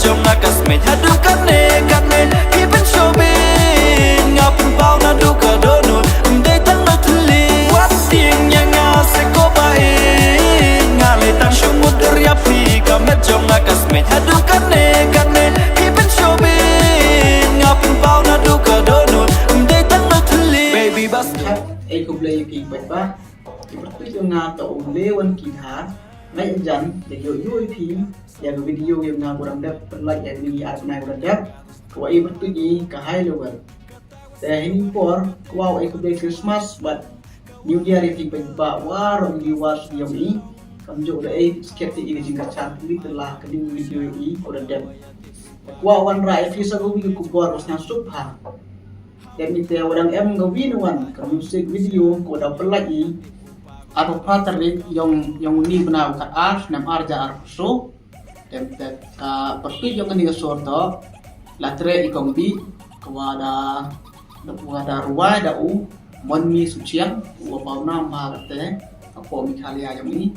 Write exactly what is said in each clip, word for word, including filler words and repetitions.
Jong nga ka smiej haduh kane kane, ki pynshoi beiñ nga pynpaw naduh ka dohnud, ym dei tang na thylliej. Wat tieng ïa nga se ko ba ïeit, nga leh tang shu mut dur ïa phi. Ka met jong nga ka smiej haduh kane kane, ki pynshoi beiñ nga pynpaw naduh ka dohnud, ym dei tang na thylliej. Baby bas. Ei khublei ïa phi paidbah. Ki pyrtuid jong nga, to u Lewan Kidhar. Ngai jan da ïoh ïoh ïa phi ïa ka video ïa nga ba dang dep pynlait ïa ngi ar bnai ba dang dep. Ka wa i pyrtuid i ka high level. Te hini por ka wa i khublei Christmas bad New Year ïa phi paidbah waroh ngi war sha ïong i. Kam ju da ei skep te i ka jingkyrchan pynlait te la ka ding video ïa i ba dang dep. Ka wa wanrah ïa phi sa ka wi ka khubor u sna suk ha. Dep mi te wa dang em ka wi na wan ka music video ka wa da pynlait i. Arphew phra tarik ïong ïong ni bnai u khat ar snem ar hajar arphew saw. Dep te ka pyrtuid ïong ni ka sur to la trei i kong bi ka wa da da wa da ruwai da u Mon Mi Suchiang u wa paw nam ha ka te ka po Meghalaya ïong ni.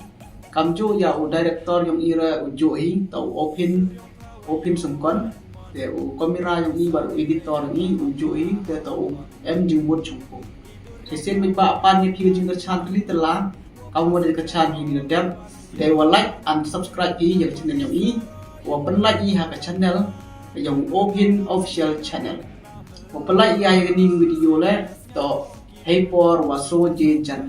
Kam ju ïa u director ïong i re u ju i to u Ophin Ophin Sumkon. Te u kamera ïong i bad u editor ïong i u ju i te to u em jingmut jingpuk. Te sien mi ba pan ïa phi ka jingkyrchan pynlait te la kam wa da kyrchan hi ni dep. Te wa like and subscribe i ïa ka channel ïong i. Wa pynlait i ha ka channel ïong Ophin Official Channel. Wa pynlait i ïa ka ning video le to hei por wa so je jan.